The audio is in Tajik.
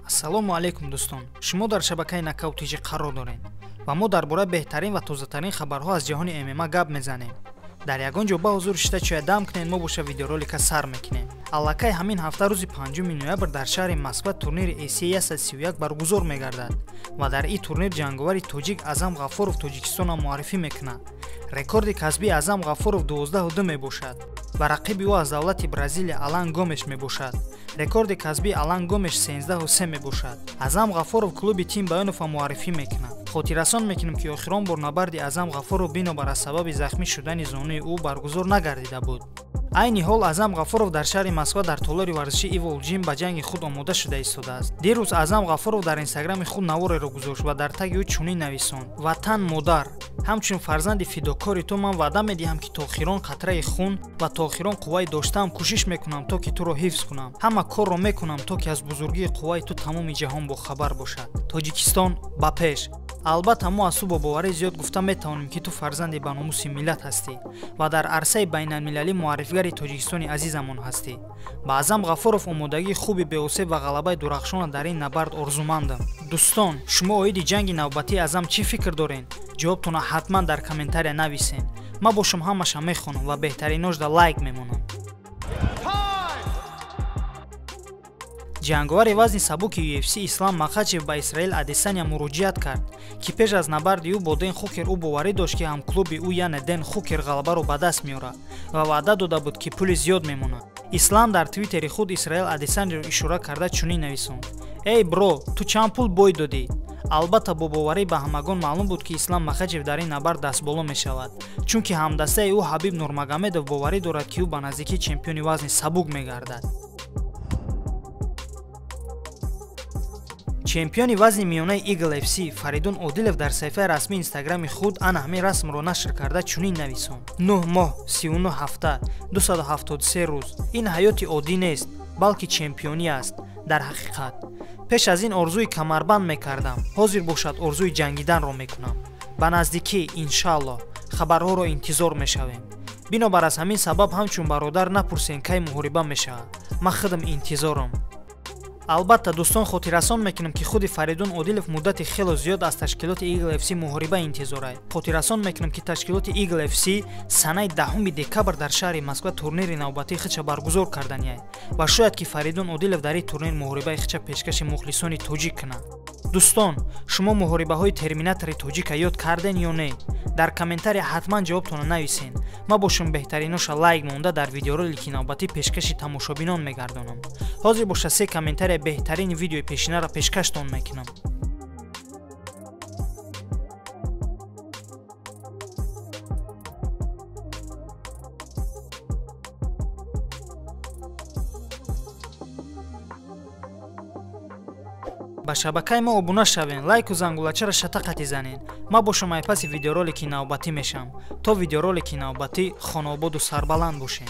Ассалому алайкум дӯстон. Шумо дар шабакаи Нокаут ТЖ қарор доред ва мо дар бораи беҳтарин ва тозатарин хабарҳо аз ҷаҳони ММА гап мезанем. Дар ягон ҷо ба ҳузур шита чоя дам кунед, мо боша видеоролика сар мекунем. Аллакай ҳамин ҳафта рӯзи 5 ноябр дар шаҳри Москва турнири ACA 131 баргузор мегардад ва дар ин турнир ҷанговари тоҷик Аъзам Ғаффоров Тоҷикистонро муаррифӣ мекунад. Рекорди касбии Аъзам Ғаффоров 12-2 мебошад ва рақиби ӯ аз давлати Бразилия Алан Гомеш мебошад. Рекорди касбии Алан Гомеш 13-3 мебошад. Аъзам Ғаффоров клуби Тим Баёнова муаррифӣ мекунад. Хотиррасон мекунем, ки охирон бор набарди Аъзам Ғаффоров бинобар аз сабаби захмӣ шудани зонуи ӯ баргузор нагардида буд. Айни ҳол Аъзам Ғаффоров дар шаҳри Москва дар толори варзиши Ивол Ҷим ба ҷанги худ омода шуда истодааст. Дирӯз Аъзам Ғаффоров дар инстаграми худ навореро гузошт ва дар таги ӯ чунин нависонд: «Ватан модар, ҳамчун фарзанди фидокори ту ман ваъда медиҳам, ки то охирон қатраи хун ва то охирон қувваи доштаам кӯшиш мекунам, то ки туро ҳифз кунам. Ҳама корро мекунам, то ки аз бузургии қувваи ту тамоми ҷаҳон бохабар бошад. Тоҷикистон ба пеш!» Албатта мо аз ту бо боварӣ зиёд гуфта метавонем, ки ту фарзанди ба номуси миллат ҳастӣ ва дар арсаи байналмилалӣ муаррифигари Тоҷикистони азизамон ҳастӣ. Ба Аъзам Ғаффоров омодагии хуби беосеб ва ғалабаи дурахшона дар ин набард орзумандам. Дӯстон, шумо оиди ҷанги навбатии Аъзам чӣ фикр доред? Ҷавобтонро ҳатман дар комментария нависен. Ман бошам ҳамаша мехонам ва беҳтариношда лайк мемонам. Ҷанговари вазни сабуки UFC Ислам Махачев ба Исраил Адесаня муроҷиат кард, ки пеш аз набарди ӯ бо Ден Хукер ӯ боварӣ дошт, ки ҳамклуби ӯ яъне Ден Хукер ғалабаро ба даст меорад ва ваъда дода буд, ки пули зиёд мемонад. Ислам дар твиттери худ Исраил Адесаняро ишора карда чунин нависонд: «Эй бро, ту чанд пул бой додӣ?» Албатта бо боварӣ ба ҳамагон маълум буд, ки Ислам Махачев дар ин набард дастболо мешавад, чунки ҳамдастаи ӯ Ҳабиб Нурмагомедов боварӣ дорад, ки ӯ ба наздикӣ чемпиони вазни сабук мегардад. Чемпиони вазни миёнаи Eagle FC Фаридун Одилов дар саҳифаи расмии инстаграми худ ана ҳамин расмро нашр карда чунин нависонд: 9 моҳ, 39 ҳафта, 273 рӯз. Ин ҳаёти оддӣ нест, балки чемпионӣ аст. Дар ҳақиқат пеш аз ин орзуи камарбанд мекардам, ҳозир бошад орзуи ҷангиданро мекунам. Ба наздикӣ иншааллоҳ хабарҳоро интизор мешавем. Бинобар аз ҳамин сабаб ҳамчун бародар напурсен кай муҳориба мешавад. Ман худам интизорам. Албатта дӯстон, хотиррасон мекунем, ки худи Фаридун Одилов муддати хело зиёд аз ташкилоти Eagle FC муҳориба интизорад. Хотиррасон мекунем, ки ташкилоти Eagle FC санаи 10 декабр дар шаҳри Москва турнири навбатии худша баргузор карданиад ва шояд ки Фаридун Одилов дар ин турнир муҳорибаи худша пешкаши мухлисони тоҷик кунад. Дӯстон, шумо муҳорибаҳои терминатори тоҷика ёд карден ё не? Дар комментария ҳатман ҷавобтонро нависен. Ман бошам беҳтариноша лайк монда дар видеоролики навбатӣ пешкаши тамошобинон мегардонам. Ҳозир боша 3 комментария беҳтарини видеои пешинаро пешкаштон мекунам. Ба шабакаи мо обуна шавен, лайку зангулачаро шатақати занен. Ман бошам айпаси видеоролики навбатӣ мешам. То видеоролики навбатӣ хонаободу сарбаланд бошем.